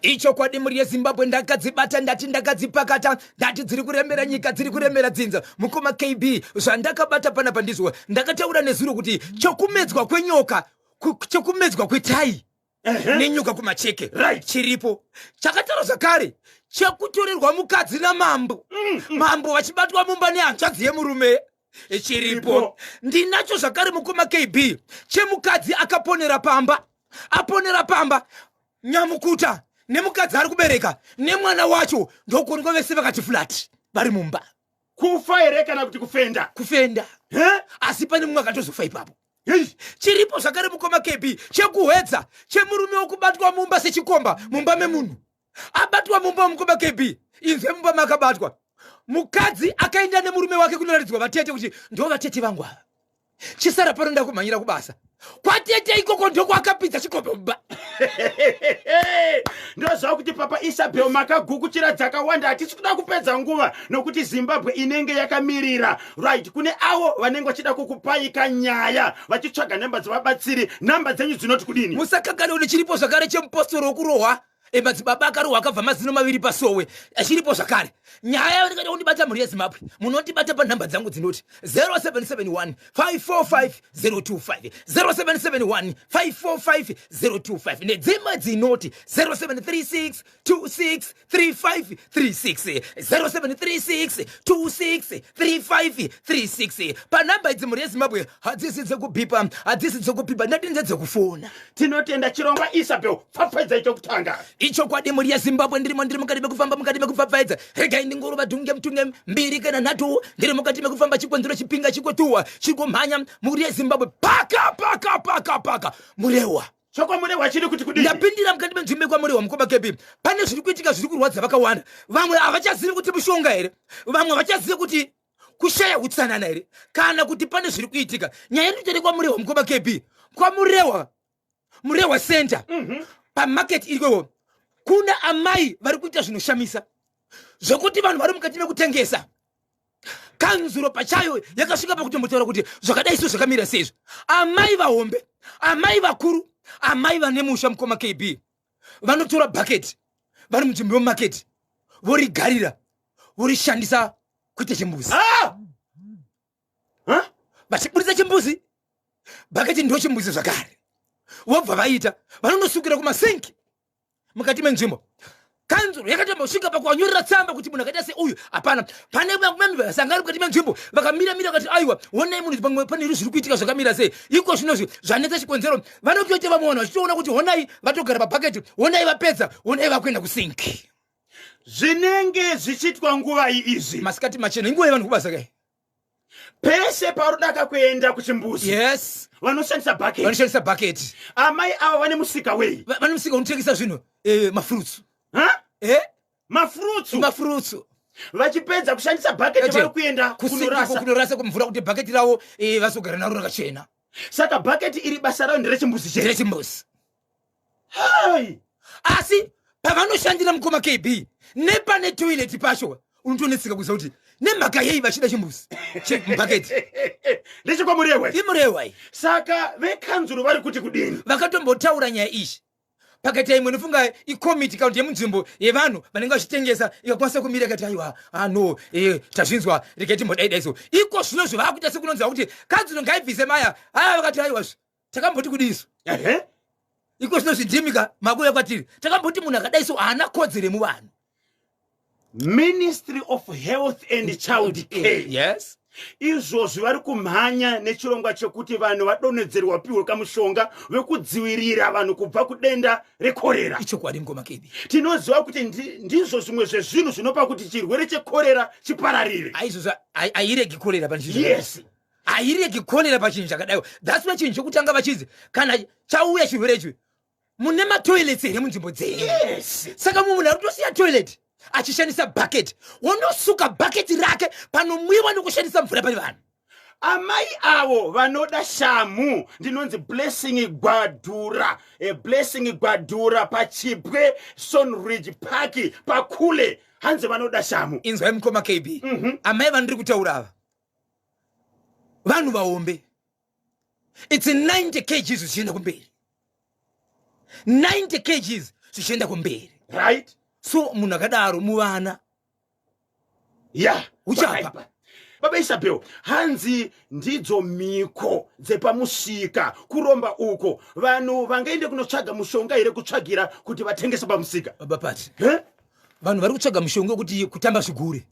Ichokwadi mhuri yeZimbabwe, ndakadzibata, ndati ndakadzipakata, ndati dziri kuremera nyika, dziri kuremera dzinza. Mukoma KB, zvandakabata panapa ndizvo ndakataura nezuro kuti chokumedzwa kwenyoka, chokumedzwa kwetai nenyoka kumacheke chiripo. Chakataura zvakare chekutorerwa mukadzi namambo, mambo vachibatwa mumba nehanzvadzi yemurume, chiripo. Ndinacho zvakare, mukoma KB, chemukadzi akaponera pamba, aponera pamba nyamukuta nemukadzi ari kubereka nemwana wacho, ndokuonekwa vese vakati flat vari mumba. Kufa here kana kuti kufenda? Kufenda. Asi pane mumwe akatozofa ipapo. Chiripo zvakare, mukoma KB, chekuhwedza, chemurume wekubatwa mumba sechikomba, mumba memunhu, abatwa mumba. Mukoma KB, inzwe, mumba makabatwa mukadzi akaenda nemurume wake kunoratidzwa vatete kuti ndo vatete vangu ava, chisara pano, ndakumhanyira kubasa. Kwatete ikoko ndokwakapidza chikomba mumba. Ndoziva kuti Papa Isabel makagukuchira dzakawanda. Hatisi kuda kupedza nguva nokuti Zimbabwe inenge yakamirira. Right, kune avo vanenge vachida kukupaika nyaya, vachitsvaga nhamba dzevabatsiri, nhamba dzenyu dzinoti kudini? Musakakanone, chiripo zvakare chemupostori wokurohwa, madzibaba akarohwa akabva mazino maviri pasowe, chiripo zvakare. Nyaya yavanenge kundibata, mhuri yeZimbabwe, munondibata panhamba dzangu dzinoti 0771 545 025, 0771 545 025, nedzimwe dzinoti 0736 26 35 36, 0736 26 35 36. Panhamba idzi, mhuri yeZimbabwe, hadzisi dzekubhipa, hadzisi dzekubhipa, ndati ndedzekufona. Tinotenda. Chirongwa, Isabel, pfapfaidza chokutanga. Ichokwadi, mhuri yeZimbabwe, ndirimo, ndiri mukati mekufamba, mukati mekupfapfaidza. Regai ndingorova dhunge mutunge mbiri kana nhatu. Ndiri mukati mekufamba, chikonzero chipinga chikotuwa chikomhanya, mhuri yeZimbabwe. Paka paka paka paka Murewa. ChokwaMurewa chiri kuti kudini? Ndapindira mukati menzvimbo yekwaMurewa, mukoma KB. Pane zviri kuitika zviri kurwadza vakawanda. Vamwe havachazivi kuti mushonga here, vamwe havachazivi kuti kushaya utsanana here, kana kuti pane zviri kuitika. Nyaya iri kutoende kwaMurewa, mukoma KB, kwaMurewa, Murewa Center, pamarket irikowo kuna amai vari kuita zvinoshamisa zvekuti vanhu vari mukati mekutengesa. Kanzuro pachayo yakasvika pakutombotaura kuti zvakadai so zvakamira seizvo. Amai vahombe, amai vakuru, amai vane musha, mukoma KB, vanotora bhaketi vari munzvimbo yemumaketi, vorigarira, vorishandisa kuita chimbuzi. Ah! Huh? Vachiburitsa chimbuzi, bhaketi ndo chimbuzi zvakare. Vobva vaita vanondosukira kumasinki mukati menzvimbo. Kanzuro yakatombosvika pakuvanyorera tsamba kuti munhu akaita seuyu hapana. Pane vasangani mukati menzvimbo vakamira mira vakati, "Aiwa, onai munhu, pamwe pane zviri kuitika zvakamira sei." Iko zvinozvi zvanetsa chikonzero, vanotoita vamwe vanhu vachitoona kuti honai vatogara pabhaketi, honai vapedza, honai vakuenda kusinki. Zvinenge zvichiitwa nguvai izvi? Masikati machena, inguva yevanhu kubasa kai. Pese parudaka kuenda kuchimbuzi, vanoshandisa bhaketi. Vanoshandisa bhaketi. Amai ava vane musika wei? Vane musika unotengesa zvinhu, mafruits. Ha? Eh? Mafruits. Mafruits. Vachipedza kushandisa bhaketi, vari kuenda kunorasa. Kunorasa kumvura kuti bhaketi ravo vazogara naro rakachena. Saka bhaketi iri basa rayo nderechimbuzi chete? Nderechimbuzi. Hai! Asi pavanoshandira, mukoma KB, nepane toilet pacho unotonetseka kuziva kuti nemhaka yei vachida chimbuzi chemubhaketi. NdechekwaMurewa? IMurewa iyi. Saka vekanzuro vari kuti kudini? Vakatombotaura nyaya iyi, pakaita imwe nofunga ikomiti kana kuti yemunzvimbo yevanhu vanenge vachitengesa, ikakwanisa kumira ikati, "Aiwa, ano tazvinzwa, regai timbodaidai." So iko zvino zvavakuita sekunonzwa kuti kanzuro ngaibvise maya aya, vakati, "Aiwazve, takamboti kudiso Iko zvino zvidhimika makuuya kwatiri, takamboti munhu akadai so haana kodzero yemuvanhu." Ministry of Health and Child Care, izvozvi vari kumhanya nechirongwa chekuti vanhu vadonhedzerwa, piwe kamushonga vekudzivirira vanhu kubva kudenda rekorera. Ichokwadi, mukoma KB. Tinoziva kuti ndizvo zvimwe zvezvinhu zvinopa kuti chirwere chekorera chipararire. Aizvozvo hairegi korera pane chinhu. Hairegi korera pachinhu chakadaiwo. That's why chinhu chekutanga vachinzi kana chauya chirwere ichi, mune matoilets here munzvimbo dzenyu? Saka mumwe munhu ari kutosiya toilet achishandisa bucket, wonosuka bhaketi rake panomwiwa nokushandisa mvura pane vanhu. Amai avo vanoda shamu. Ndinonzi Blessing Gwadhura, Blessing Gwadhura, paChibwe, Sonridge Park, pakule. Hanzi vanoda shamu. Inzwai, mukoma KB, amai vandiri kutaura ava vanhu vahombe. It's 90 kgs zvichienda kumberi, 90 kgs zvichienda kumberi. Right. So munhu akadaro muvana ya Uchapa. Baba Isabel, hanzi ndidzo mhiko dzepamusika, kuromba uko. Vanhu vangaende kunotsvaga mushonga here kutsvagira kuti vatengese pamusika? Baba Pati, Eh? vanhu vari kutsvaga mushonga wekuti kutamba zvigure,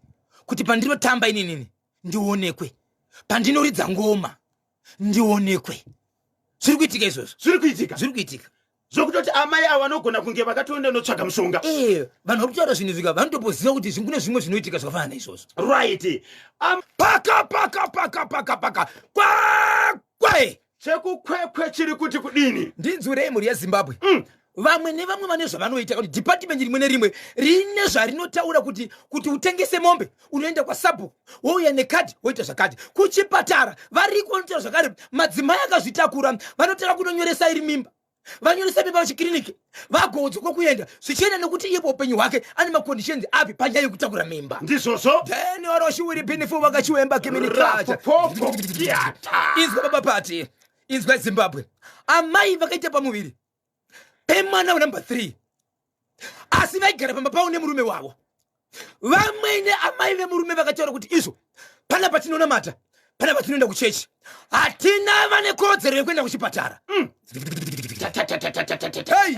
kuti pandinotamba ininini ndionekwe, pandinoridza ngoma ndionekwe. Zviri kuitika izvozvo. Zviri kuitika. Zviri kuitika. Zvokutoti amai avo vanogona kunge vakatoenda notsvaga mushonga. Vanhu vari kutaura zvinhu izvi vanotopoziva kuti kune zvimwe zvinoitika zvakafanana naizvozvo. Right. Paka paka paka paka paka kwakwe. Chekukwekwe chiri kuti kudini? Ndinzwirei mhuri yeZimbabwe. Vamwe nevamwe vane zvavanoita, kuti department rimwe nerimwe rine zvarinotaura kuti utengese mombe unoenda kwasabhuku, wouya nekadhi, woita zvakati. Kuchipatara variko vanotaura zvakare. Madzimai akazvitakura vanotaura kunonyoresa iri mimba, vanyoresa mimba vachikiriniki, vagodzwa kwokuenda, zvichienda nekuti iye paupenyu hwake ane maconditions api panyaya yekutakura mimba. Ndizvozvo. Then oroshiwiri binifu vakachiwemba kiminikacha. Rapopopo kiata. Inzwa baba Pati, inzwa Zimbabwe. Amai vakaita pamuviri pemwana wenumber 3, asi vaigara pamba pavo nemurume wavo. Vamwene amai vemurume vakataura kuti izvo pana patinonamata, pana patinoenda kuchechi, hatina vane kodzero yekuenda kuchipatara. Hey!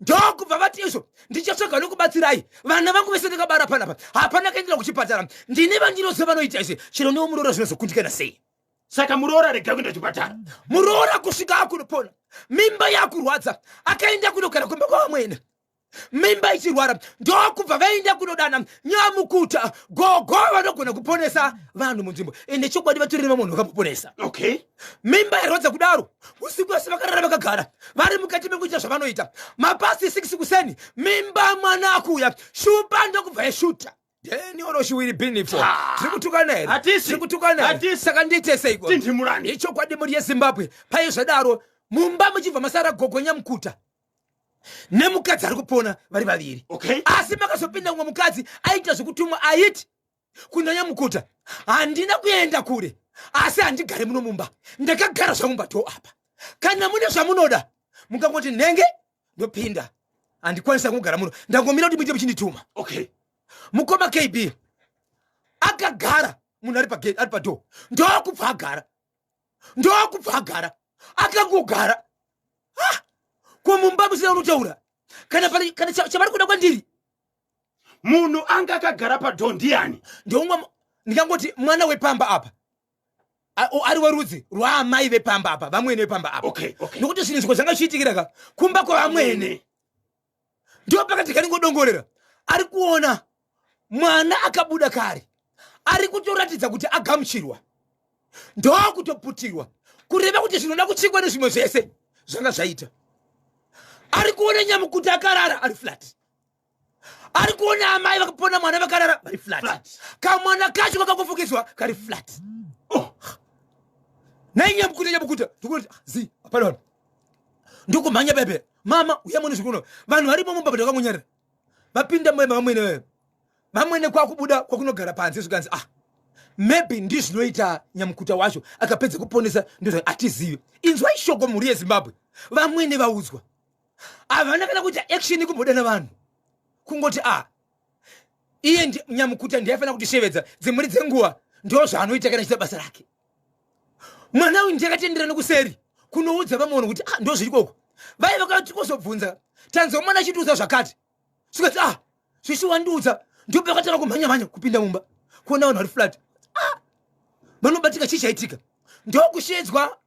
Ndokubva vati izvo ndichatsvaga nokubatsirai vana vangu vese ndakabara panapa, hapana kaendera kuchipatara, ndine vandinoziva vanoita izvi. Chero newo muroora zvinozokundikana sei? Saka muroora rega kuenda kuchipatara. Muroora kusvika akunopona, mimba yakurwadza, akaenda kunogara kumba kwavamwene, mimba ichirwara. Ndokubva vaenda kunodana nyamukuta, gogo vanogona kuponesa vanhu munzvimbo. Ende chokwadi vatorere vamwe vanhu vakamuponesa. Mimba yarwadza kudaro, usiku wese vakarara vakagara vari mukati mekuita zvavanoita. Mapasi 6 kuseni, mimba mwana akuuya, shupa ndokubva yeshuta. Deni oroshiwiri binifo. Tiri kutukana here? Hatisi. Tiri kutukana here? Hatisi. Saka ndiite seiko? Tinhimurani. Ichokwadi mhuri yeZimbabwe, paye zvadaro mumba muchibva masara gogo nyamukuta nemukadzi ari kupona vari vaviri. Asi makazopinda mumwe mukadzi aita zvekutumwa, aiti kuna nyamukuta, handina kuenda kure, asi handigare muno mumba, ndakagara zvangu mumba apa. Kana mune zvamunoda mukangoti nhenge ndopinda, handikwanisa kugara muno, ndangomira kuti muite muchindituma. Mukoma KB, akagara munhu ari pagate, ari padoor, ndokubva agara, ndokubva agara, akangogara. Ko mumba musina unotaura kana pane, kana chavari kuda kwandiri? Munhu anga akagara padoor ndiani? Ndoumwe ndingangoti mwana wepamba apa, ari werudzi rwaamai vepamba apa, vamwene vepamba apa. Nokuti zvinhu zviko zvanga zvichiitikira ka kumba kwavamwene. Ndo pakati kaningodongorera, ari kuona mwana akabuda kare, ari kutoratidza kuti agamuchirwa, ndokutoputirwa, kureva kuti zvinoda kuchikwa nezvimwe zvese zvanga zvaita. Ari kuona nyamukuta akarara ari flat, ari kuona amai vakapona mwana vakarara vari flat. Flat. Kamwana kacho kakakufukidzwa kari flat. Nai nyamukuta, nyamukuta ndikuti zi hapana vanhu, ndokumhanya pepe, mama uya muone zvikuno vanhu varimo mumba, vakangonyarira vapinda mumba vamwene veyo, vamwene kwakubuda kwakunogara panze, zvikanzi maybe ndizvinoita nyamukuta wacho akapedza kuponesa, ndizvo atizive. Inzwai shoko mhuri yeZimbabwe, vamwene vaudzwa, havana kana kuita action kumbodana vanhu, kungoti iye nyamukuta ndiye aifanira kutishevedza dzimhuri dzenguva, ndo zvaanoita kana achiita basa rake. Mwana uyu ndiye akatendera nekuseri kunoudza vamwe vanhu kuti ndo zviri koko. Vai vakati kozobvunza, tanzwa mwana achitiudza zvakati, zvikati zvichi wandiudza. Ndipo pakatanga kumhanya mhanya kupinda mumba kuona vanhu vari flat, vanobatika, chii chaitika? Ndokushedzwa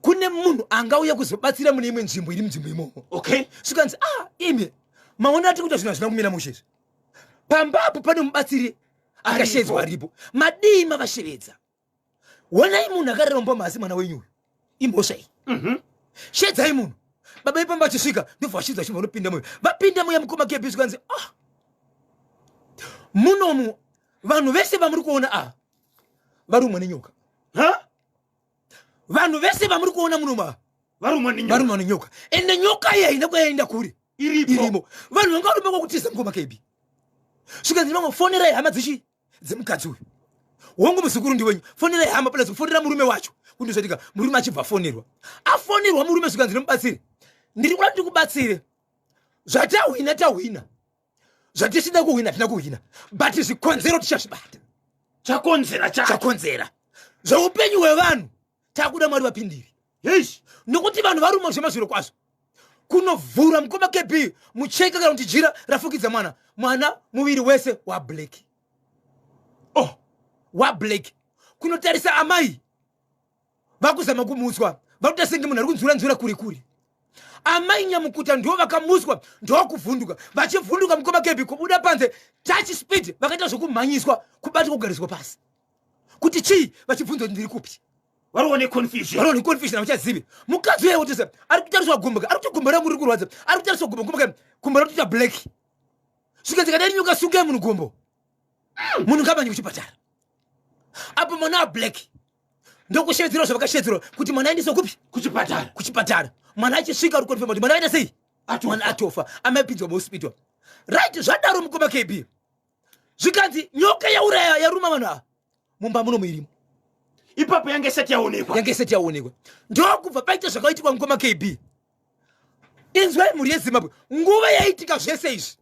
kune munhu angauya kuzobatsira mune imwe nzvimbo iri munzvimbo imomo. Zvikanzi imi maona ati kuita zvinhu hazvina kumira mushe izvi, pambapo pane mubatsiri akashedzwa aripo, madii mavashevedza? Onai munhu akarara mumba masi mwana wenyu uyu, imhosva iyi. Shedzai munhu. Baba ipamba achisvika ndobva vashedza vachibva vanopinda muya, vapinda muya mukoma kepi, zvikanzi munomu vanhu vese vamuri kuona ava varumwa nenyoka. Ha? Vanhu vese vamuri kuona munomu ava varumwa nenyoka. Varumwa nenyoka. Ende nyoka iyi haina kuenda kure, Iripo. Irimo. Vanhu vanga varumwa kwakutiza mukoma kebi. Zvikanzi vamwe fonerai hama dzichi dzemukadzi uyu, hongu muzukuru ndiwenyu, fonerai hama plus kufonera murume wacho kundozvatika. Murume achibva afonerwa, afonerwa murume, zvikanzi nemubatsiri, ndiri kuda kuti ndikubatsire. Zvatahwina tahwina, zvatisina kuhwina hatina kuhwina, but zvikonzero tichazvibata. Chakonzera chacho. Chakonzera zveupenyu hwevanhu takuda Mwari vapindiri. Eish. Nokuti vanhu varuma zvemazviro kwazvo kunovhura mukoma KB mucheka kana kuti jira rafukidza mwana, mwana muviri wese wablack. Oh. Wablack. Kunotarisa amai vakuzama kumutswa, vakuita senge munhu ari kunzura nzura kure kure. Amai nyamukuta ndo vakamuswa, ndokuvhunduka, vachivhunduka mukoma KB kubuda panze touch speed, vakaita zvokumhanyiswa, kubatwa, kugariswa pasi kuti chii, vachibvunza kuti ndiri kupi. Variwo neconfusion. Variwo neconfusion, havachazivi. Mukadzi uye wotese ari kutariswa gumbo, ari kuti gumbo rangu riri kurwadza, ari kutariswa gumbo, gumbo, gumbo ratoita black. Zvikanzi kadai nyoka sungai munhu gumbo, munhu ngabanye kuchipatara apo mwana wablack. Ndokushedzerwa zvavakashedzerwa kuti mwana aendeswe kupi? Kuchipatara. Kuchipatara. Mwana achisvika uri confirm kuti mwana aita sei? Atofa. Mwana atofa, amai pinzwa muhospital. Right, zvadaro mukoma KB, zvikanzi nyoka yauraya, yaruma vanhu ava mumba muno muirimo. Ipapo yange isati yaonekwa. Yange isati yaonekwa. Ndokubva paita zvakaitikwa mukoma KB. Inzwai mhuri yeZimbabwe, nguva yaitika zvese izvi,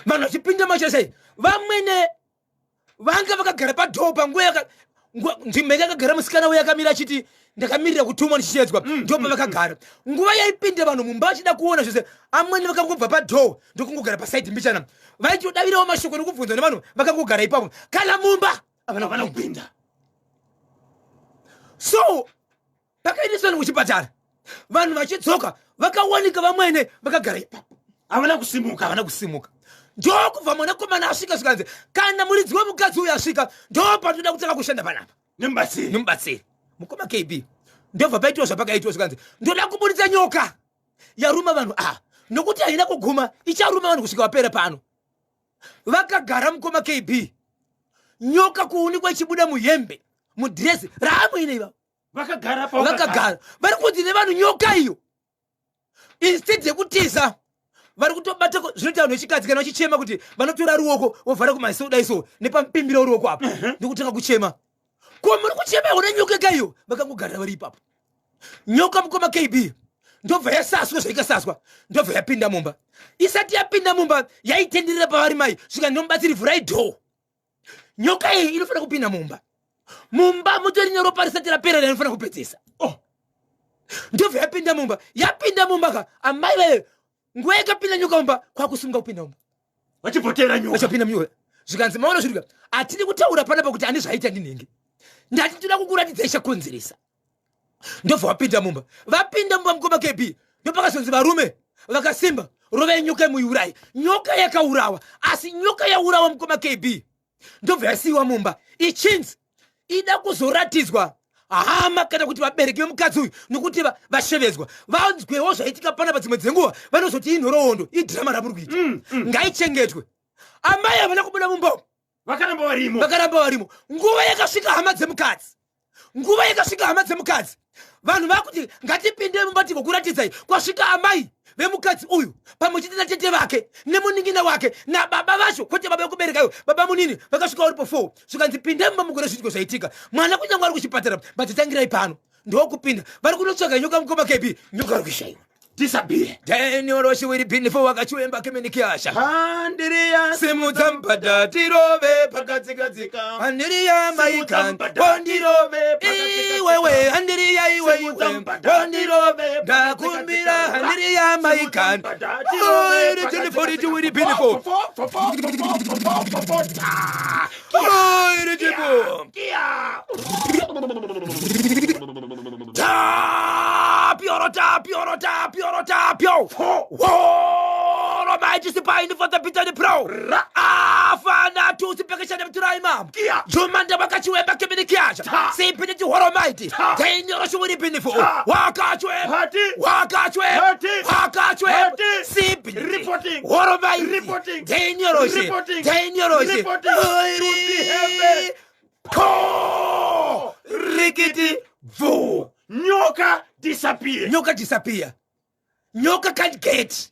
vanhu vachipinda machesei, vamwene vanga vakagara padhoo panguva nzvimbo yanga yakagara musikana uye akamira achiti ndakamirira kutumwa ndichichedzwa, ndo pavakagara nguva yaipinda vanhu mumba vachida kuona zvese. Amwene vakangobva padhoo ndokungogara pasaidi mbichana, vaitodavirawo mashoko nekubvunzwa nevanhu vakangogara ipapo, kana mumba havana havana kupinda. So pakaendeswa vanhu kuchipatara, vanhu vachidzoka vakawanika vamwene vakagara ipapo. Havana kusimuka. Havana kusimuka. Ndokubva mwanakomana asvika, zvikanzi kana muridzi wemukadzi uyu asvika, ndo patoda kutanga kushanda panapa nemubatsiri. Nemubatsiri mukoma KB. Ndobva paitiwa zvapakaitiwa, zvikanzi ndoda kuburitsa nyoka yaruma vanhu ava, nokuti haina kuguma, icharuma vanhu kusvika vapera pano. Vakagara mukoma KB, nyoka kuunikwa ichibuda muhembe, mudhirezi raamuine ivavo. Vakagara. Vakagara vari kunzi nevanhu nyoka iyo, instead yekutiza vari kutobata zvinoita vanhu vechikadzi kana vachichema kuti vanotora ruoko vovhara kumaziso kudai so, nepamupimbira ruoko apa, ndokutanga kuchema. Ko muri kuchema une nyoka ka iyo? Vakangogarira vari ipapo. Nyoka mukoma KB ndobva yasaswa zvaikasaswa, ndobva yapinda mumba. Isati yapinda mumba yaitenderera pavari mai, svika nomubatsiri, vhurai dhoo, nyoka iyi inofanira kupinda mumba, mumba mutori neropa risati rapera rinofanira kupedzesa. Oh. Ndobva yapinda mumba. Yapinda mumba ka amai vayo, nguva yakapinda nyoka mumba kwakusunga kupinda mumba. Vachipotera nyoka. Vachapinda munyoka. Zvikanzi maona zvirika, hatidi kutaura panapa kuti ani zvaita ndinenge ndati toda kukuratidza ichakonzeresa. Ndobva vapinda mumba. Vapinda mumba mukoma KB, ndopakazonzi varume vakasimba rovai nyoka muiurayi. Nyoka yakaurawa, asi nyoka yaurawa mukoma KB ndobva yasiyiwa mumba, ichinzi ida kuzoratidzwa hama kana kuti vabereki vemukadzi uyu, nokuti vashevedzwa vanzwewo zvaitika panapa. Dzimwe dzenguva vanozoti inhoroondo, idhirama ramuri kuita, ngaichengetwe. Amai havana kubuda mumba umu. Vakaramba varimo. Vakaramba varimo. Nguva yakasvika hama dzemukadzi, nguva yakasvika hama dzemukadzi, vanhu vakuti ngatipinde mumba tigokuratidzai. Kwasvika amai vemukadzi uyu pamwe chete natete vake nemunin'ina wake nababa vacho, kwete baba vekubereka ivo, baba munini. Vakasvika varipo 4, zvikanzi pinde mumba mugore zviitiko zvaitika. Mwana kunyange ari kuchipatara, but tangirai pano. Ndokupinda, vari kunotsvaga nyoka mukoma KB, nyoka vari kushaiwa. Disappear. Daniel Roshiwiri Binifo wakachiwemba kemenikiasha. Andiriya. Simudza mbada tirove. Pakadzikadzika. Andiriya maikan. Mbada Ondirove. Pakadzikadzika. Iwewe andiriya iwe Simudza iwe. mbada Ondirove. tirove. Ndakumbira andiriya maikan. Mbada tirove. Iri tini fori tiwiri binifo. Fo, fo, fo, fo, fo, fo, fo, fo, fo, ta. Iri tipo. Kia. Tapio tapio tapio tapio. Woro maiti sipaini for the Peter the pro. Afana tu sipekesha nemturai mam. Kia. Jumanda wakachiwemba keminikiasha. Ta. Sipini tihoro maiti. Ta. Tenyoro shuwiri binifo. Ta. Wakachwemba. Hati. Wakachwemba. Hati. Wakachwemba. Hati. Sipini. Reporting. Horo maiti. Reporting. Tenyoro shi. Reporting. Tenyoro shi. Reporting. To the heaven. Po. Rikiti. Bvu. Nyoka disappear. Nyoka disappear, nyoka can't get.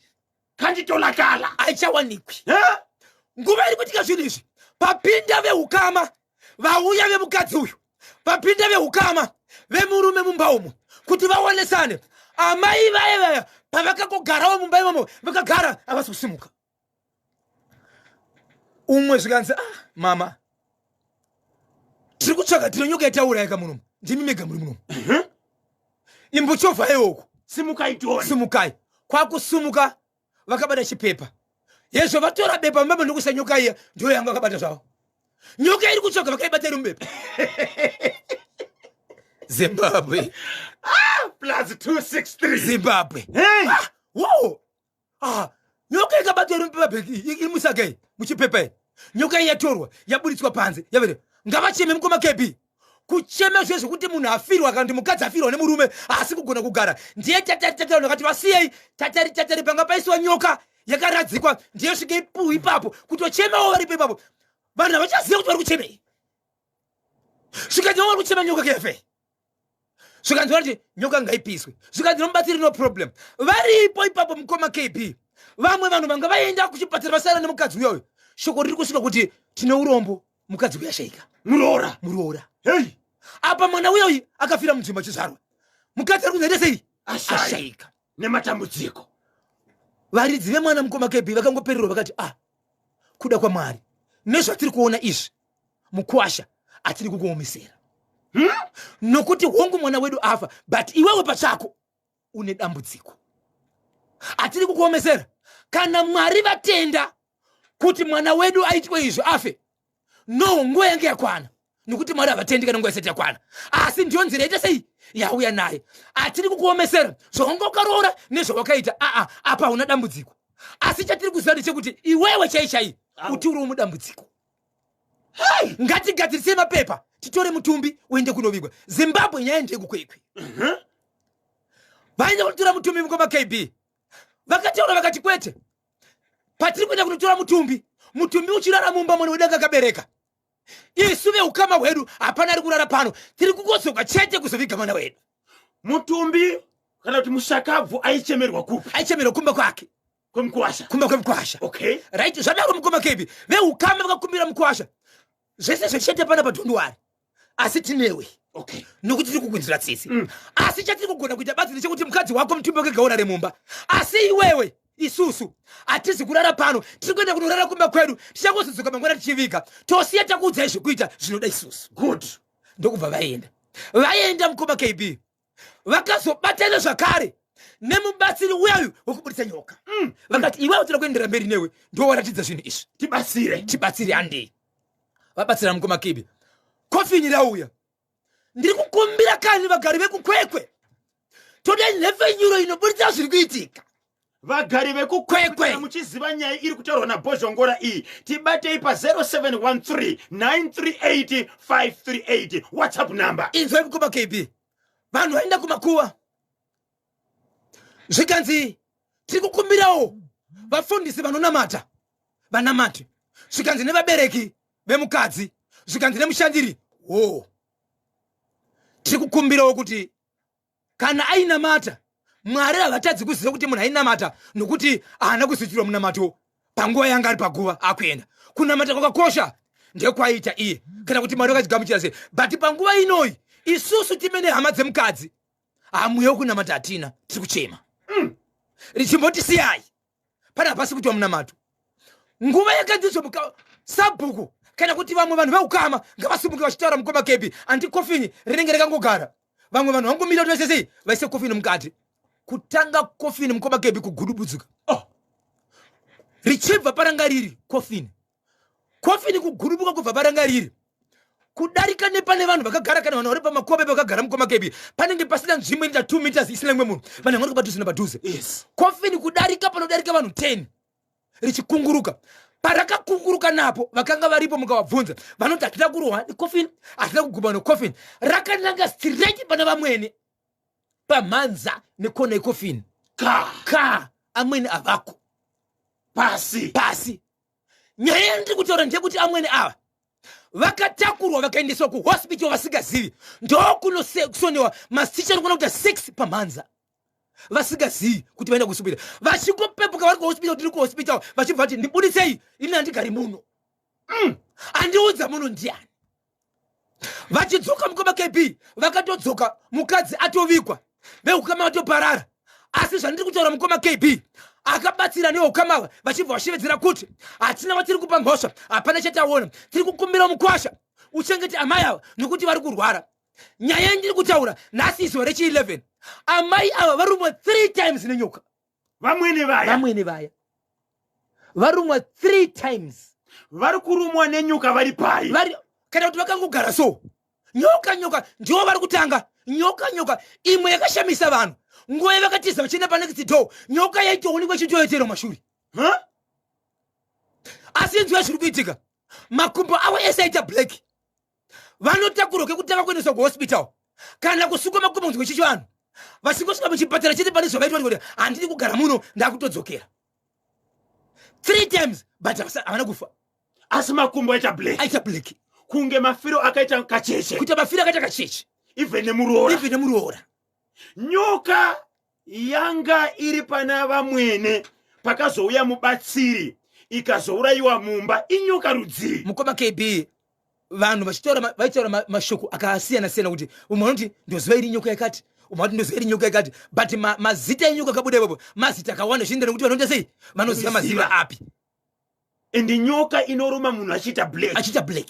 Kanditolakala. Haichawanikwi. Eh? Nguva iri kuitika zvinhu izvi, papinda veukama vauya vemukadzi uyu, papinda veukama vemurume mumba umu kuti vaonesane. Amai vaye vaya Pavakangogarawo mumba imomo, vakagara, havasi kusimuka. Umwe zvikanzi, "Ah, mama, tiri kutsvaga, tine nyoka yataurayaka munomu, ndimi mega muri munomu, imbochovhai uku." Simukai tione. Simukai. Kwakusimuka, vakabata chipepa yezvo, vatora bepa mumba ndokuisa nyoka iya. Ndiyo yanga vakabata zvavo, nyoka iri kutsvaga, vakaibata iri mubepa. Zimbabwe! Plus 263. Zimbabwe! Hey! Ah, wow, ah, nyoka ikabatwa iri mupepa bhegi, iri musaga iyi, muchipepa iyi. Nyoka iyi yatorwa, yaburitswa panze, yavere. Ngavacheme, mukoma KB. Kuchema zve zvekuti munhu afirwa, kana kuti mukadzi afirwa nemurume, haasi kugona kugara. Ndiye tatari tatari, vanhu vakati vasiyei, tatari tatari, panga paisiwa nyoka yakaradzikwa, ndiye svike ipu ipapo, kutochemawo varipo ipapo. Vanhu havachaziva kuti vari kuchemei. Zvikanzi vari kuchema nyoka kefe. Zvikanzi vati nyoka ngaipiswe. Zvikanzi nomubatsiri, no problem. Varipo ipapo, mukoma KB, vamwe vanhu vanga vaenda kuchipatara vasara nemukadzi uyoyo. Shoko riri kusvika kuti tine urombo, mukadzi uyo ashaika. Muroora. Muroora. Hey! Apa mwana uyoyi akafira munzvimbo achizvarwa. Mukadzi ari kunzi sei? Ashaya. Ashaika. Nematambudziko. Varidzi vemwana, mukoma KB, vakangopererwa, vakati, "Ah, kuda kwaMwari nezvatiri kuona izvi, mukwasha, atiri kukuomesera, Nokuti hongu, mwana wedu afa, but iwewe pachako une dambudziko. Hatiri kukuomesera. Kana Mwari vatenda kuti mwana wedu aitwe izvi, afe, no, nguva yange yakwana, nokuti Mwari havatendi kana nguva isati yakwana. Asi ndiyo nzira yaita sei yauya naye. Hatiri kukuomesera zvawanga ukaroora nezvawakaita. Aa, apa hauna dambudziko, asi chatiri kuziva ndechekuti iwewe chai chai uti uriwo mudambudziko. Ngatigadzirisei mapepa, titore mutumbi uende kunovigwa." Zimbabwe! Nyaya ndeyekuKwekwe. Vaenda kunotora mutumbi, mukoma KB. Vakataura, vakati, "Kwete, patiri kuenda kunotora mutumbi, mutumbi uchirara mumba mune wedanga akabereka, isu veukama hwedu hapana ari kurara pano. Tiri kungodzoka chete kuzoviga mwana wedu." Mutumbi kana kuti mushakabvu aichemerwa kupi? Aichemerwa kumba kwake. Kwemukwasha. Kumba kwemukwasha. Right, zvadaro, mukoma KB, veukama vakakumbira mukwasha, "Zvese zvechete pana padhonduwari, asi tinewe nokuti tiri kukunzira tsitsi. Asi chatiri kugona kuita badzi ndechekuti mukadzi wako, mutumbi wake gaurare mumba, asi iwewe, isusu hatizi kurara pano. Tiri kuenda kunorara kumba kwedu. Tichangozodzoka mangwana tichiviga, tosiya takuudzai zvekuita zvinoda isusu." Good. Ndokubva vaenda. Vaenda, mukoma KB, vakazobatana zvakare nemubatsiri uyayu wekubudisa nyoka. Vakati, "Iwewe toda kuendera mberi newe, ndowaratidza zvinhu izvi." Tibatsire. "Tibatsire, handei." Vabatsira, mukoma KB, kofini rauya. Ndiri kukumbira kani, vagari vekuKwekwe, toda nhepfenyuro inobudisa zviri kuitika. Vagari vekuKwekwe, muchiziva nyaya iri kutaurwa naBhozhongora iyi, tibatei pa0713 938 538, WhatsApp number. Inzwai, mukoma KB, vanhu vaenda kumakuva, zvikanzi tiri kukumbirawo vafundisi vanonamata vanamate. Zvikanzi nevabereki vemukadzi, zvikanzi nemushandiri wo, tiri kukumbirawo kuti kana ainamata, Mwari havatadzi kuziva kuti munhu ainamata, nokuti haana kuzoitirwa munamato panguva yanga ari paguva akuenda. Kunamata kwakakosha ndekwaita iye, kana kuti Mwari vakachigamuchira sei. But panguva inoyi, isusu timene hama dzemukadzi, hamwewo kunamata hatina, tiri kuchema. Richimbotisiyai pana, hapasi kuitwa munamato. Nguva yakanzizvo, sabhuku kana kuti vamwe vanhu veukama ngavasimuke vachitaura. Mukoma KB, andi kofini rinenge rakangogara, vamwe vanhu vangomira kuti vaise sei, vaise kofini mukati. Kutanga kofini, mukoma KB, kugudubudzuka, oh. Richibva paranga riri kofini, kofini kugudubuka kubva paranga riri, kudarika nepane vanhu vakagara, kana vanhu vari pamakobe vakagara. Mukoma KB, panenge pasina nzvimbo inoita 2 meters isina mumwe munhu, vanhu vari padhuze nepadhuze. Kofini kudarika panodarika vanhu 10 richikunguruka. Parakakunguruka napo, vakanga varipo mukavabvunza vanoti hatina kurohwa nekofini, hatina kuguma nekofini. Rakananga straight pana vamwene, pamhanza nekona yekofini. Ka. Ka, amwene avako. Pasi. Pasi. Nyaya yandiri kutaura ndeyekuti amwene ava vakatakurwa, vakaendeswa kuhospital vasingazivi, ndokunosonewa mastitch anokona kuita 6 pamhanza, vasingazivi kuti vaenda kuhospital. Vachingopepuka vari kuhospital, tiri kuhospital, vachibva vati, "Ndibudisei, ini handigari muno. Andiudza muno ndiani?" Vachidzoka, mukoma KB, vakatodzoka mukadzi atovigwa, veukama vatoparara. Asi zvandiri kutaura mukoma KB, akabatsira neukama vachibva vashevedzera kuti hatina vatiri kupa mhosva, hapana chataona, tiri kukumbira mukwasha uchengete amai ava nokuti vari kurwara. Nyaya yandiri kutaura nhasi izuva rechi 11, amai ava varumwa 3 times nenyoka. Vamwene vaya, vamwene vaya varumwa 3 times. Vari kurumwa nenyoka vari pai? Vari kana kuti vakangogara so, nyoka nyoka ndiwo vari kutanga nyoka nyoka. Imwe yakashamisa vanhu nguva yavakatiza vachienda panext door, nyoka yaitoonekwa ichitoetera mashure. Huh? Asi inzwa zviri kuitika, makumbo avo ese aita black. Vanotakurwa kekutanga kuendeswa kuhospital kana kusukwa makumbo kunzi kwechichivanhu. Vachingosvika muchipatara chete, pane zvavaitwa kuti handidi kugara muno, ndakutodzokera. 3 times, but havana kufa. Asi makumbo aita black, aita black kunge mafiro akaita kacheche, kuita mafiro akaita kacheche. Even nemuroora, even nemuroora. Nyoka yanga iri pana vamwene, pakazouya mubatsiri ikazourayiwa mumba, inyoka rudzii? Mukoma KB, vanhu vachitaura vaitaura mashoko akasiyana siyana, kuti umwe anoti ndoziva iri nyoka yakati, umwe anoti ndoziva iri nyoka yakati, but mazita enyoka akabuda ipapo mazita akawanda, zvichienda nekuti vanoita sei, vanoziva maziva api. And nyoka inoruma munhu achiita black, achiita black.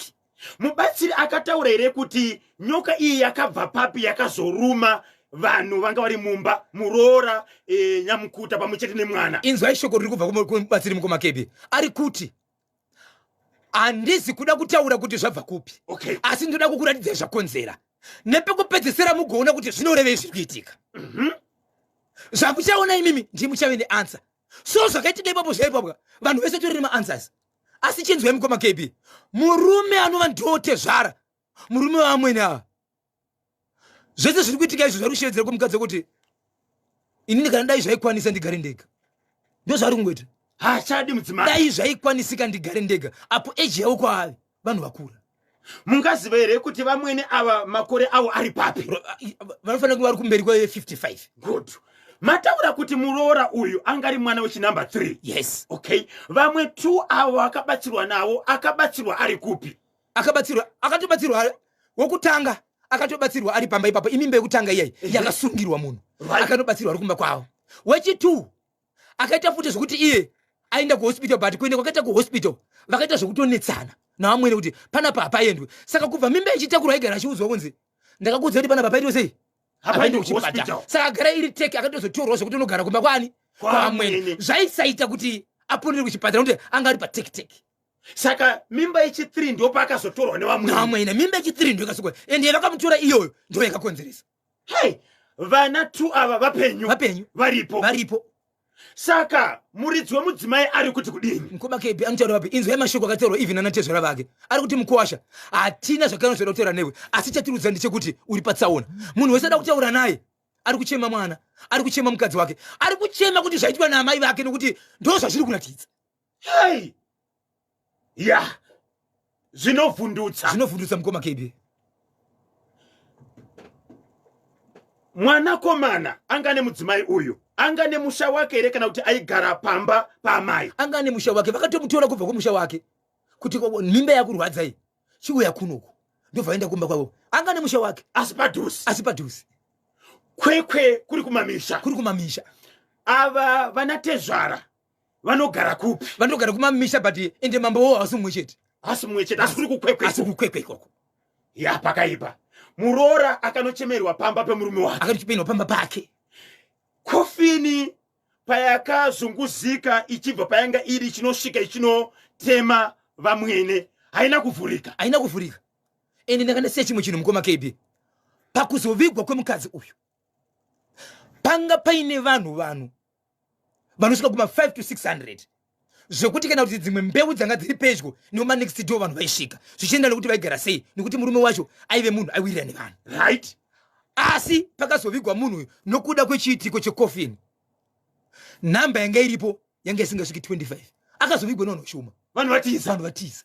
Mubatsiri akataura here kuti nyoka iyi yakabva papi yakazoruma vanhu vanga vari mumba, muroora, nyamukuta pamwe chete nemwana? Inzwai shoko riri kubva kumubatsiri mukoma Kebi. Ari kuti handizi kuda kutaura kuti zvabva kupi, asi ndoda kukuratidzai zvakonzera nepekupedzesera, mugoona kuti zvinorevei zviri kuitika. Zvamuchaona imimi ndii muchave neanswer. So zvakaitika ipapo zvaipapwa vanhu vese tori nemaanswers. Asi chinzwai mukoma KB, murume anova ndotezvara murume wavamwene ava, zvese zviri kuitika izvo zvari kushevedzera kumukadzi kuti inini kana dai zvaikwanisa ndigare ndega. Ndo zvaari kungoita. Haachadi mudzimai. Dai zvaikwanisika ndigare ndega, apo eji yavo kwaave vanhu vakura. Mungaziva here kuti vamwene ava makore avo ari papi? Vanofanira kunge vari kumberi kwe55. Good. Mataura kuti muroora uyu angari mwana wechinumber 3? Yes. Okay, vamwe 2 avo akabatsirwa navo, akabatsirwa ari kupi? Akabatsirwa, akatobatsirwa wokutanga, akatobatsirwa ari pamba ipapo. Imimba yekutanga iyai yakasungirwa munhu, akanobatsirwa ari kumba kwavo. Wechi2 akaita futi zvekuti iye aenda kuhospital, but kuenda kwakaita kuhospital vakaita zvekutonetsana navamwene kuti panapa hapaendwe. Saka kubva mimba ichitakurwa aigara achiudzwa kunzi ndakakuudza kuti panapa paitwe sei, hapaendwe kuchipatara. Saka agara iri teki, akatozotorwa zvekuti unogara kumba kwani, kwavamwene. Zvaisaita kuti aponere kuchipatara nekuti anga ari pateki teki. Saka mimba yechi3 ndopaakazotorwa nevamwene? Navamwene, mimba yechi3 ndo yakasukwa, ende yavakamutora iyoyo ndo yakakonzeresa. Hei, vana 2 ava vapenyu? Vapenyu. Varipo? Varipo. Saka muridzi wemudzimai ari kuti kudini? Mukoma KB, anotaura vapi? Inzwai mashoko akataurwa even nanatezvara vake. Ari kuti mukuwasha, hatina zvakana zvoda kutaura newe, asi chatirudza ndechekuti uri patsaona. Munhu wese ada kutaura naye ari kuchema mwana, ari kuchema mukadzi wake, ari kuchema kuti zvaitwa naamai vake, nokuti ndo zvazviri kuratidza. Hei, ya, zvinovhundutsa. Zvinovhundutsa mukoma KB. Mwanakomana anga nemudzimai uyu anga nemusha wake here, kana kuti aigara pamba paamai? Anga nemusha wake. Vakatomutora kubva kumusha wake kuti mimba yakurwadzai, chiuya kunoku, ndobva vaenda kumba kwavo. Anga nemusha wake. Asi padhuze? Asi padhuze. Kwekwe kuri kumamisha? Kuri kumamisha. Ava vanatezvara vanogara kupi? Vanogara kumamisha, but ende mambo wo hausi mumwe chete. Hasi mumwe chete, asi kuri kuKwekwe? Asi kuKwekwe ikoko. Ya, pakaipa. Muroora akanochemerwa pamba pemurume wake. Akanochemerwa pamba pake. Kofini payakazunguzika ichibva payanga iri ichinosvika ichinotema vamwene, haina kuvhurika? Haina kuvhurika. Ende ndakandasiya chimwe chinhu mukoma KB, pakuzovigwa kwemukadzi uyu panga paine vanhu vanosvika kuma 5 to 600, zvekuti kana kuti dzimwe mbeu dzanga dziri pedyo nemanext door vanhu vaisvika, zvichienda nekuti vaigara sei, nekuti murume wacho aive munhu aiwirira nevanhu. Asi pakazovigwa munhu uyu nokuda kwechiitiko chekofini, nhamba yanga iripo yanga isingasviki 25. Akazovigwa nevanhu vashoma. Vanhu vatiza? Vanhu vatiza.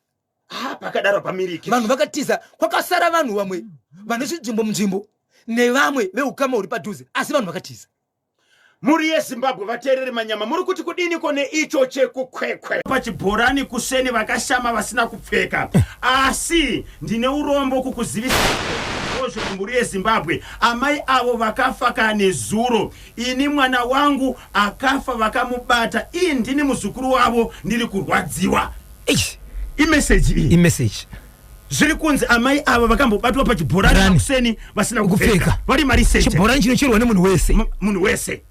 Ah, pakadaro pamiriki. Vanhu vakatiza, kwakasara vanhu vamwe vane zvinzvimbo munzvimbo nevamwe veukama huri padhuze, asi vanhu vakatiza. Mhuri yeZimbabwe, vateereri manyama, muri kuti kudiniko neicho chekuKwekwe? Pachibhorani kuseni vakashama vasina kupfeka, asi ndine urombo kukuzivisa Izvozvo mhuri yeZimbabwe, amai avo vakafa kanezuro. Ini mwana wangu akafa vakamubata, ii ndini muzukuru wavo ndiri kurwadziwa. Eish, Imeseji iyi. Imeseji. Zviri kunzi amai ava vakambobatwa pachibhorani Rani. makuseni vasina kupfeka, Kupfeka. vari mariseche. Chibhorani chinocherwa nemunhu wese. Munhu wese.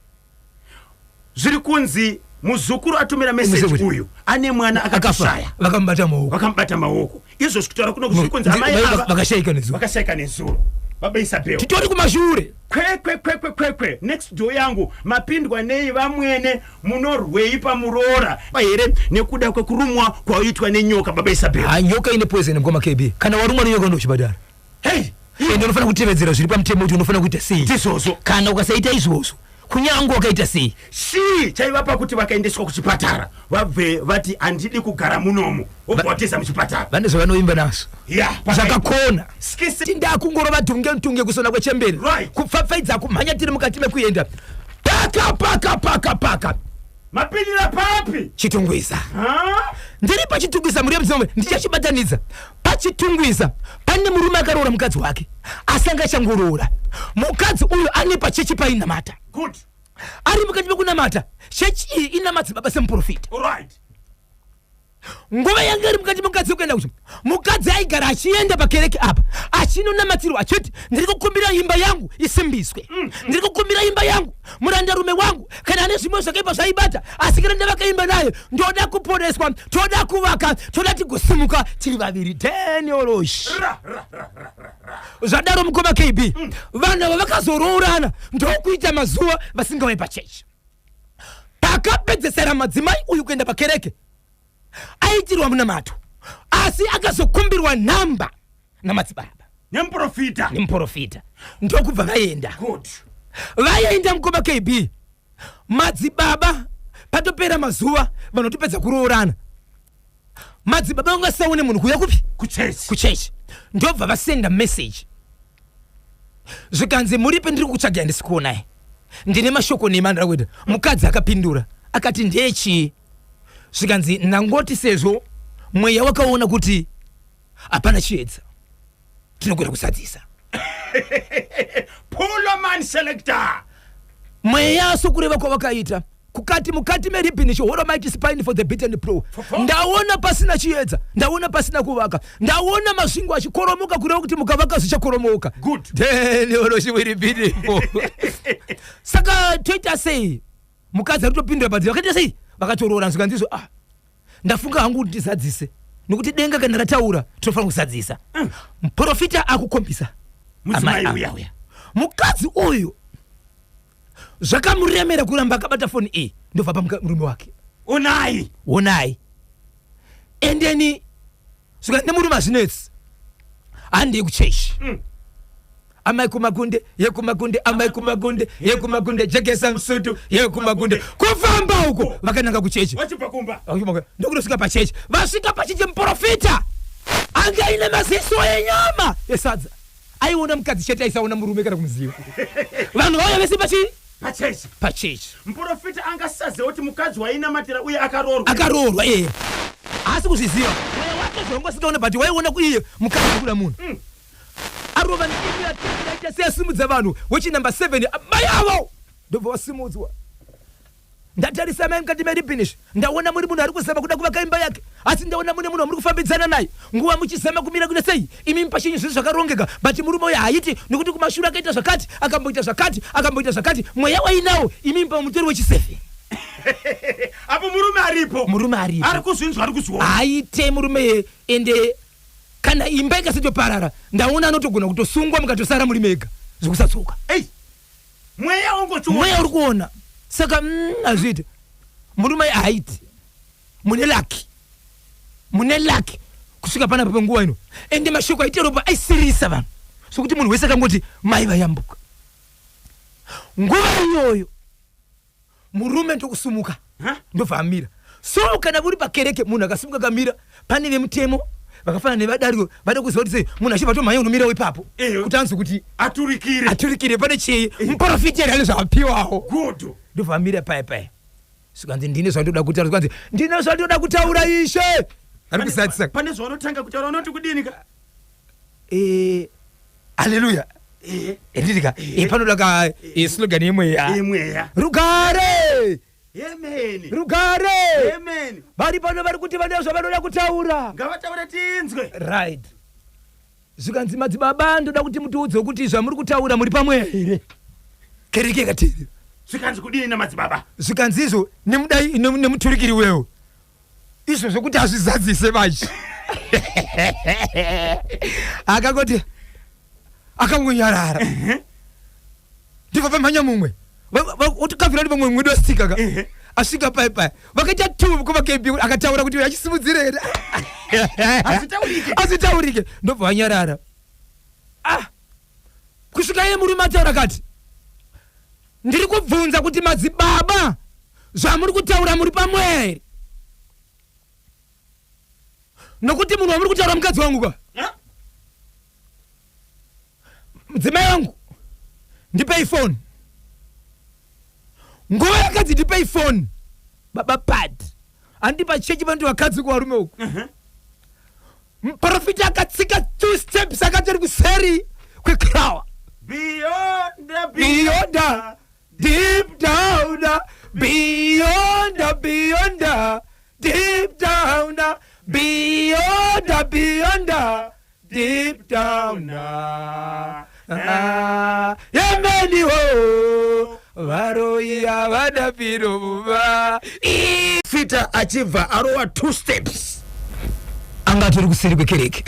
Zviri kunzi muzukuru atumira meseji Muzukuru. uyu ane mwana Akafa akatoshaya, vakamubata maoko. Vakamubata maoko. Izvozvi kutaura kuno zviri kunzi amai ava Vakashayika nezuro. Vakashayika nezuro, baba Isabel. Titori kumashure. Kwekwe, kwekwe, kwekwe, next door yangu mapindwa nei vamwene? Munorwei pamuroora here nekuda kwekurumwa kwaitwa nenyoka, baba Isabel? Ha, nyoka ine poison, mukoma KB. Kana warumwa nenyoka unochibhadhara. Hei. Ende unofanira kutevedzera zviri pamutemo kuti unofanira kuita sei. Ndizvozvo. Kana ukasaita izvozvo, kunyange wakaita sei. Chii chaivapa kuti vakaendeswa kuchipatara vabve vati handidi kugara munomu, wobva watiza muchipatara? Vane zvavanoimba nazvo. Ya. Zvakakona. Skisi. Tindakungorova tunge tunge kusona kwechembere. Kupfapfaidza, kumhanya, tiri mukati mekuenda paka paka paka paka. Mapindira papi? Chitungwiza. Ha? Ndiri paChitungwiza, muri yemudzimwe ndichachibatanidza. Pachitungwiza pane murume akaroora mukadzi wake, asi anga achangoroora. Mukadzi uyu ane pachechi painamata. Ari mukati mekunamata, chechi iyi ina madzibaba semuprofita. Nguva yanga iri mukati mukadzi wekuenda kucho, mukadzi aigara achienda pakereke apa achinonamatirwa achiti, "Ndiri kukumbira imba yangu isimbiswe, ndiri kukumbira imba yangu, murandarume wangu kana ane zvimwe zvakaipa zvaibata, asi kana ndavaka imba naye ndoda kuponeswa, toda kuvaka, toda tigosimuka tiri vaviri." Daniolosh. Ra, ra, ra, ra, ra, ra. Zvadaro, mukoma KB, vanhu ava vakazoroorana ndokuita mazuva vasingauye pachechi. Pakapedzesera madzimai uyu kuenda pakereke aitirwa munamato, asi akazokumbirwa nhamba namadzibaba. Nemuprofita. Nemuprofita, ndokubva vaenda. Vaenda, mukoma KB, madzibaba patopera mazuva vanotopedza kuroorana, madzibaba vangasaone munhu kuuya kupi? Kuchechi. Kuchechi. Ndobva vasenda message, zvikanzi, "Muripe? Ndiri kukutsvagai, handisi kuonai. Ndine mashoko nema andida kuita." Mukadzi akapindura akati, "Ndechii?" Zvikanzi, "Ndangoti sezvo mweya wakaona kuti hapana chiedza, tinogona kuzadzisa." Puloman selector. Mweya, sokureva kwawakaita kukati mukati meribhini chihoro, mighty spine for the beaten pro. Ndaona pasina chiedza, ndaona pasina kuvaka, ndaona masvingo achikoromoka, kureva kuti mukavaka zvichakoromoka. Deniolochiwiribhinipo. Saka toita sei? Mukadzi ari kutopindura padzi vakaita sei, vakatoroora. Zvikanzizvo, "Ah, ndafunga hangu kuti ndizadzise, nekuti denga kana rataura tinofanira kuzadzisa." Muprofita akukombisa mudzimai amai uya. ava. Mukadzi uyu zvakamuremera kuramba akabata foni iyi, ndobva pa murume wake, Onai. "Onai." Endeni zvika nemurume, "Hazvinetsi, handei kuchechi." Amai kumakunde yekumakunde, amai kumakunde yekumakunde, jekesa musutu yekumakunde, kufamba uko vakananga kuchechi. Wachibva kumba. Ndokunosvika pachechi. Vasvika pachechi, muprofita anga aine maziso enyama esadza, aiona mukadzi chete, aisaona murume kana kumuziva. Vanhu vauya vese pachii? Pachechi. Pachechi. Muprofita angasaziva kuti mukadzi wainamatira uye akaroorwa? Akaroorwa, iye haasi kuzviziva. Mweya wake zvaungasingaona, but waiona kuiye mukadzi kuda munhu. Arova ndimi aita seasimudza vanhu wechinamba 7, amai avo ndobva wasimudzwa. "Ndatarisa mai mukati meribhinishi, ndaona muri munhu ari kuzama kuda kuvaka imba yake, asi ndaona mune munhu wamuri kufambidzana naye nguva muchizama kumira kuita sei. Imi pachenyu zvinhu zvakarongeka, but murume uyo haaiti nekuti kumashure akaita zvakati, akamboita zvakati, akamboita zvakati. Mweya wainawo imi pamutori wechi7." Apo murume aripo. Murume aripo. Ari kuzvinzwa, ari kuzviona. Haite murume, ende kana imba ikasatoparara, ndaona anotogona kutosungwa, mukatosara muri mega zvekusatsoka. Ei, mweya ungochiona. Mweya uri kuona. Saka hazviiti, murume haiti. Mune lucky, mune lucky kusvika panapa panguva ino." Ende mashoko aiteropa aisirisa vanhu sokuti munhu wese akangoti mai vayambuka. Nguva iyoyo murume ndokusumuka. Ha? Ndobva amira. So kana uri pakereke, munhu akasimuka akamira, pane vemutemo vakafanana nevadariro vada kuziva kuti sei munhu achibva tomhanya unomirawo ipapo kuti anzwe kuti aturikire. Aturikire pane chii, muprofita here ane zvaapiwawo. Ndobva amira paya paya, zvikanzi, "Ndine zvandoda kutaura." Zvikanzi, "Ndine zvandoda kutaura, ishe ari kuzadzisa." Pane zvaunotanga kutaura, unoti kudini ka? Eh, Haleluya. Endirika panoda ka slogan yemweya. Yemweya. Rugare. Amen. Rugare. Amen. Vari pano vari kuti vane zvavanoda kutaura. Ngavataure tinzwe. Right. Zvikanzi madzibaba ndoda kuti mutiudze kuti zvamuri kutaura muri pamweya here. Kereke ikateerera. Zvikanzi kudini namadzibaba? Zvikanzi izvo nemudai nemuturikiri wewo. Izvo zvekuti azvizadzise manje. Akangoti akangonyarara. Ndibva pamhanya mumwe. Otikavira ndi pamwe mwedu asika ka. Asvika pai pai. Vakaita two mukoma KB akataura kuti achisimudzire here. Hazvitaurike. Hazvitaurike. Ndobva vanyarara. Ah. Kusvika iye murume ataura kati ndiri kubvunza kuti madzibaba zvamuri kutaura muri pamweya here? Nokuti munhu wamuri kutaura mukadzi wangu ka. Mudzimai wangu ndipei foni. Nguva yakanzi ndipei foni baba Pat handi pachechi panoti vakadzi kuvarume uku. Muprofita akatsika two steps akatori kuseri kwecrower. Beyond the Beyond the deep down, beyond the beyond the deep down, beyond the beyond the deep down. Ah, yemeni ho varoyi havana piro mumba. Fita achibva arova two steps. Anga atori kuseri kwekereke.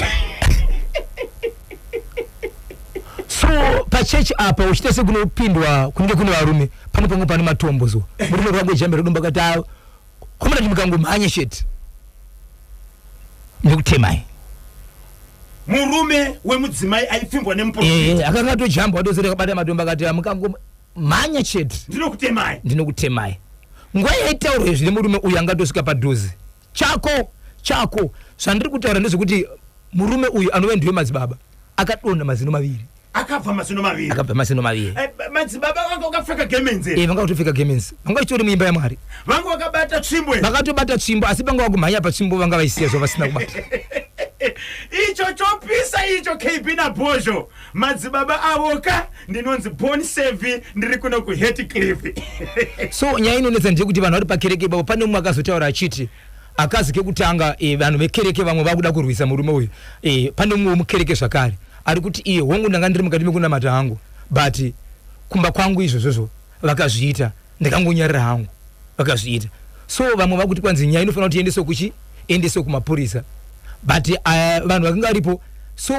So pachechi apa uchiita sekunopindwa kunenge kune varume pano pangu pane matombo so murume kwangu ejambe redombo akati ah, komana ndimukangomhanye chete ndikutemai. Murume wemudzimai aipfimbwa nemuprofita. Eh, akanga atojamba watosera akabata matombo akati ah, mukangomhanya chete ndinokutemai. Ndinokutemai. Nguva yaitaurwa izvi nemurume uyu anga atosvika padhuze. Chako chako zvandiri kutaura ndezvekuti murume uyu anove ndiwe madzibaba akadonha mazino maviri. Akabva mazino maviri. Akabva mazino maviri. Eh, madzibaba vanga vakapfeka gemenzi. Eh, vanga vakatopfeka gemenzi. Vanga vachitori muimba yaMwari. Vanga vakabata tsvimbo. Vakatobata tsvimbo asi vanga vakumhanya patsvimbo vanga vaisiya zva vasina kubata. Icho chopisa icho KB naBhozho. Madzibaba avo ka ndinonzi Born Sevi ndiri kuno kuHatcliffe. So nyaya inonetsa ndeyekuti vanhu vari pakereke ipapo pane mumwe akazotaura achiti akazi kekutanga eh, vanhu vekereke vamwe vakuda kurwisa murume uyu eh, pane mumwe wemukereke zvakare ari kuti iye hongu ndanga ndiri mukati mekunamata hangu but kumba kwangu izvozvozvo vakazviita ndakangonyarira hangu vakazviita so vamwe vakuti kwanzi nyaya inofanira kuti iendeswe kuchi iendeswe kumapurisa but vanhu vakanga varipo so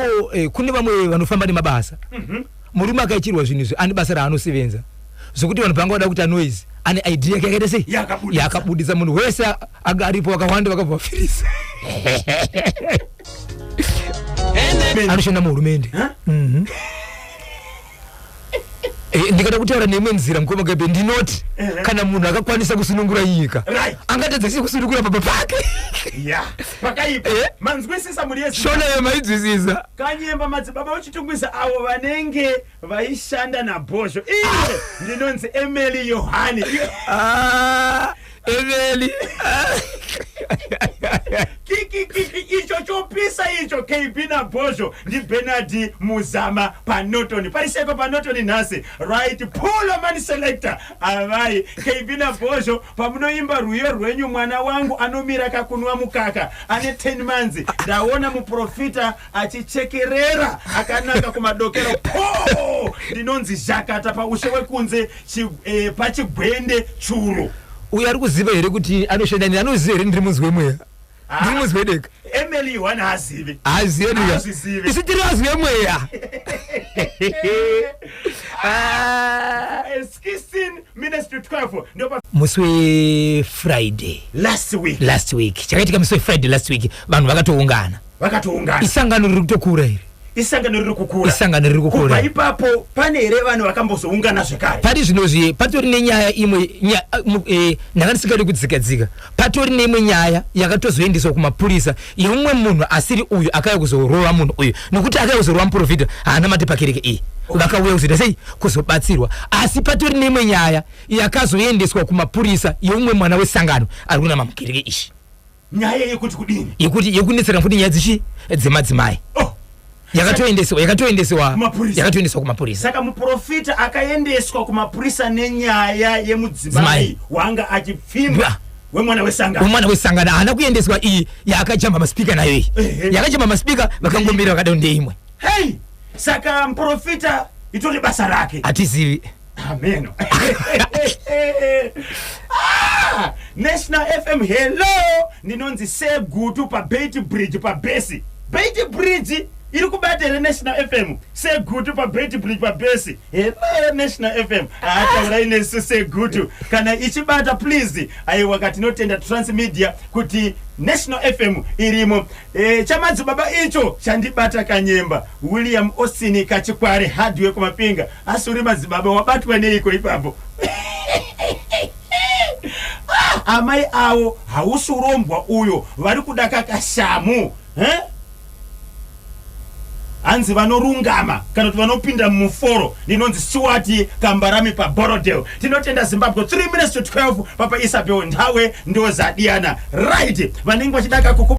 kune vamwe vanofamba nemabasa murume akaitirwa zvinhu izvi ane basa raanosevenza zvekuti vanhu pavanga vada kuita noise ane idea yake yakaita sei Yakabudisa. yakabudisa munhu wese anga aripo vakawanda vakabva vafirisa anoshanda muhurumende. Eh, ndikada kutaura neimwe nzira mukoma Gabe ndinoti kana munhu akakwanisa kusunungura nyika Right. angatadza sei kusunungura baba pake? Ya, pakaipa. Eh? Manzwisisa mhuri yeZimbabwe. Shona yamaidzwisisa. Kanyemba madzibaba vechitungwiza avo vanenge vaishanda naBhozho. Iye ndinonzi Emily Yohani. Ah, Emily. Kiki kiki icho chopisa icho KB naBhozho ndi Bernard Muzama paNorton. Pariseko paNorton nhasi. Right, Pulo man selector. Avai KB naBhozho pamunoimba rwiyo rwenyu mwana wangu anomira kakunwa mukaka ane 10 months. Ndaona muprofita achichekerera akananga kumadokero. Po! Ndinonzi Zhakata paushe wekunze pachigwende churu. Uyu ari kuziva here kuti anoshanda nini? Anoziva here ndiri munzwi wemweya? Ndiri munzwi wedeka. Emily Yohani haazivi. Haazivi ndika. Haazvizivi. Isu tiri vazwi vemweya. 16 minutes to 12 ndopa musi weFriday last week. Last week. Chakaitika musi weFriday last week vanhu vakatoungana. Vakatoungana. Isangano riri kutokura iri. Isangano riri kukura. Isangano riri kukura. Kubva ipapo pane here vanhu vakambozoungana zvekare? Pari zvinozvi patori nenyaya imwe ndanga ndisingadi kudzika dzika. Patori neimwe nyaya yakatozoendeswa kumapurisa yeumwe munhu asiri uyu akauya kuzorova munhu uyu nekuti akauya kuzorova muprofita haana mate pakereke iyi. Vakauya kuzoita sei? Kuzobatsirwa. Asi patori neimwe nyaya yakazoendeswa kumapurisa yeumwe mwana wesangano ari kunama mukereke ishi. Nyaya yekuti kudini? Yekuti yekunetsera futi nyaya dzichi dzemadzimai. Oh. Yakatoendeswa, yakatoendeswa Kumapurisa. Yakatoendeswa kumapurisa. Saka muprofita akaendeswa kumapurisa nenyaya yemudzimai Dzimai. wanga achipfimba Bwa. wemwana wesangano. Wemwana wesangano. Haana kuendeswa iyi yaakajamba masipika nayo iyi. Yakajamba masipika, vakangomira vakada ndeimwe. Hei, saka muprofita itori basa rake? Hatizivi. Ameno. Ah, National FM, hello. Ndinonzi Segutu paBeit Bridge, pabhesi Beit Bridge. Iri kubata here National FM? Segutu paBeit Bridge, pabhesi. Hello, National FM. Ataurai nesu, Segutu, kana ichibata, please. Aiwa, katinotenda Transmedia kuti National FM irimo. Chamadzibaba icho chandibata kanyemba. William Austin Kachikware, Hardware kumapinga. Asi uri madzibaba, wabatwa neiko ipapo? Ah, amai avo hausi urombwa uyo, vari kuda kakashamu, eh? Hanzi vanorungama kana kuti vanopinda mumuforo. Ndinonzi Stuart Kambarami paBorodale. Tinotenda Zimbabwe. 3 minutes to 12. Papa Isabel Ndawe ndozadiyana. Right, vanenge vachidaka kuku